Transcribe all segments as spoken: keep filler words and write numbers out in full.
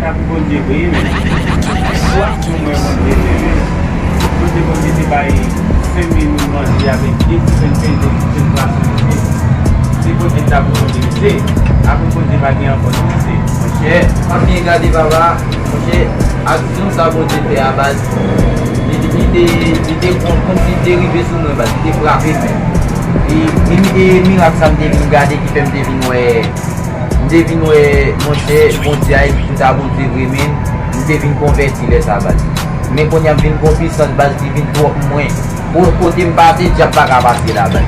Sa pou Bondye vre, men. Swa nou wè Bondye vre, men. Kote Bondye te bay senk mil moun manje avèk de ti pèn, de ti pèn pwason, se poutèt la pou Bondye rete. Apre Bondye pa gen ankò, non, se, monchè. Pa byen gade, papa. Monchè, aksyon sa Bondye fè a baz, li, li te, li te kon, kòmsi li te rive sou mwen, baz, li te frape m menm. E, e, e mirak sa m te vin gade ki fè m te vin wè, m te vin wè, monchè, Bondye a, e tout a Bondye vre, men m te vin konvèti lè sa, baz. Men kounye a m vin gon pisans, baz, li vin twòp mwen. Ko-, kote m pase, dyab pa ka pase la, baz.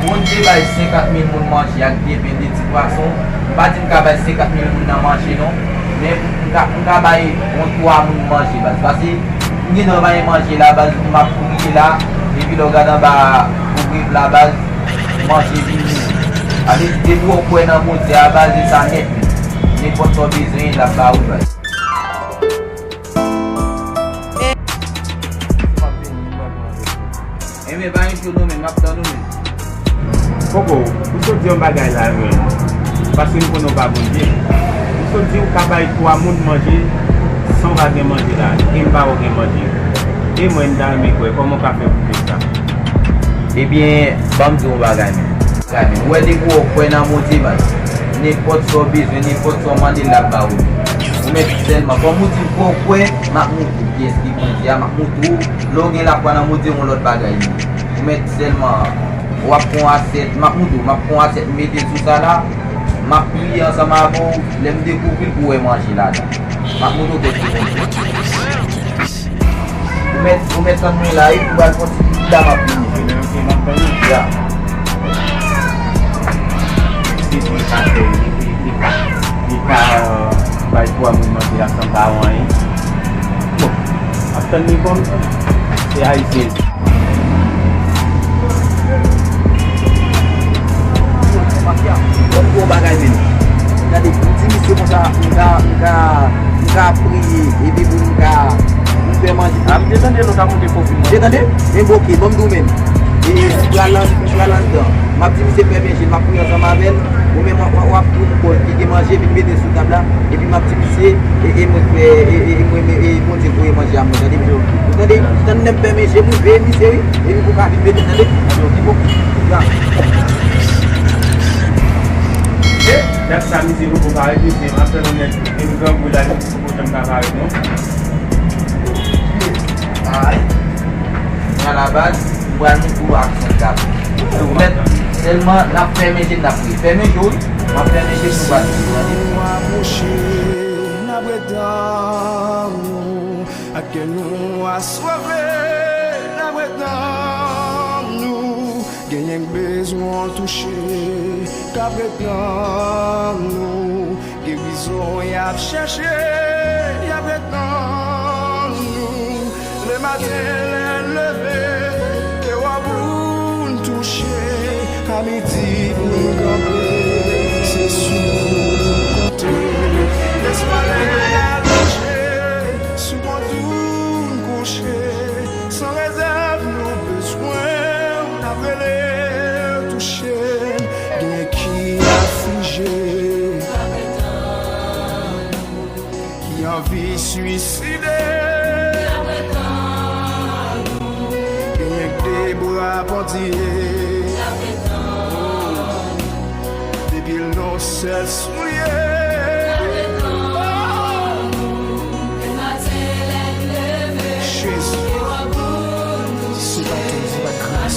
Bondye bay senkant mil moun manje ak de pen, de ti pwason. M pa di m ka bay senkant mil moun nan manje, non. Men m ka, m ka bay yon twa moun manje, baz. Paske m gen dwa pa gen manje la, baz, m ap priye la. Epi lè w gade anba kouvrev la, baz, manje vini. Ale, depi w kwè nan Bondye a, baz, e sa nèt, men. Nenpòt sa w bezwen, l ap ba ou, baz. Enben, pa gen cho non, men m ap tann ou, men. Koko, ou sot di yon bagay la, men. Paske m konnen w pa Bondye. Ou sot di ou ka bay twa moun manje san w pa gen manje la. E m pa wè w gen manje. E mwen, m ta renmen kwè. Kòman w ka fè pou fè sa? Ebyen, ban m di w yon bagay, men. Ou wè depi w kwè nan Bondye, baz. Nenpòt sa w bezwen, nenpòt sa w mande, l ap ba ou. Ou mèt sèlman, kòm ou di w kwè, m ap montre w kiyès ki Bondye a, m ap montre w, lè w gen lafwa nan Bondye, yon lòt bagay li ye. Ou mèt sèlman, w ap pran asyèt, m ap montre w, m ap pran asyèt, m mete l sou sa la, m ap priye ansanm avè w, lè m dekouvri l pou w wè manje ladan. M ap montre w kiyès ki Bondye. Ou mèt, ou mèt tann mwen la, wi, m pral fè yon ti bouda, m ap vini. Ok, m ap tann ou. Ya. Si Bondye ka fè, li, li, li ka, li ka, euh, bay twa moun manje la san pa wè anyen. Bon, m ap tann li kòm se Ayisyen. Bon, bon bagay menm. Gade, m di misye konsa, m ka, m ka, m ka priye, epi pou m ka, pou m fè manje pou li. A, m te tande lòt ap monte pwofil mwen. Ou te tande? Men bon, ok, ban m di w menm. E, m pral an, m pral anndan. M ap di misye fèmen je l, m ap priye ansanm avè l. Ou menm w ap, w ap, w ap pran yon bòl ki gen manje, vin mete l sou tab la. Epi m ap di misye, e, e mwen fè, e, e, e mwen, e, e Bondye voye manje a mwen, tande misye. Ou tande? Tann lè m fèmen je m, ou veye misye, wi. Epi pou ka vin mete, tande? Li bon. Ya. E, dat sa, misye poko parèt, misye, m ap tann ou nèt. Epi grangou la, li poko janm ka parèt, non. Ay. Mwen alabaz, m pral montre w aksyon k ap. Ou mèt sèlman n ap fèmen je n ap priye. Fèmen je w, wi. M ap fèmen je m nou pral priye, tande? Nou apwoche, n ap ret nan nou. Ak kè nou aswave, n ap ret nan nou. Genyen k bezwen w touche, k ap ret nan nou. Gerizon y ap chèche, y ap ret nan nou. Lematen lè n leve, ke w ap pou n touche. A midi pou n kanpe, se sou ou n konte. Lespwa lè al kouche, sou kont ou n kouche. San rezèv nou bezwen w, n ap rele w touche n. Genyen ki aflije, ki anvi swiside. Genyen k de bra pandye. Depi l nan sèl soulye. Jezi. Se pa tou, se pa gras.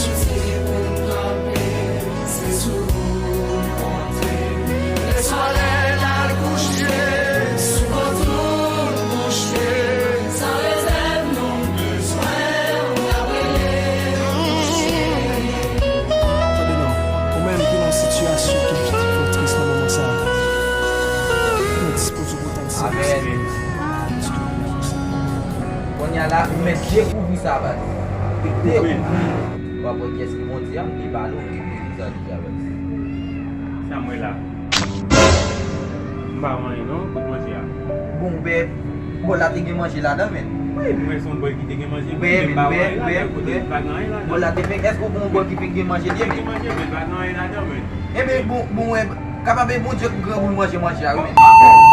Tande non, ou menm ki nan sitiyasyon ki, ki tris nan moman sa a, mwen dispoze pou w tann Senyè. Amèn. Kounye a la, ou mèt dekouvri sa, baz. Dekouvri. W ap wè kiyès ki Bondye a, m te pale w, m te di w sa deja, baz. Sa m wè la. M pa wè anyen non, kot manje a? Bon, oubyen bòl la te gen manje ladan, men. Wi, m wè se yon bòl ki te gen manje, men m pa wè anyen ladan, kote m pa gen anyen ladan. Bòl la te fenk, èske w konn yon bòl ki fenk gen manje li ye, men? Gen manje, men pa gen anyen ladan, men. Enben, bon, bon, wè, kapab e Bondye ki gran boul manje manje a, wi, men.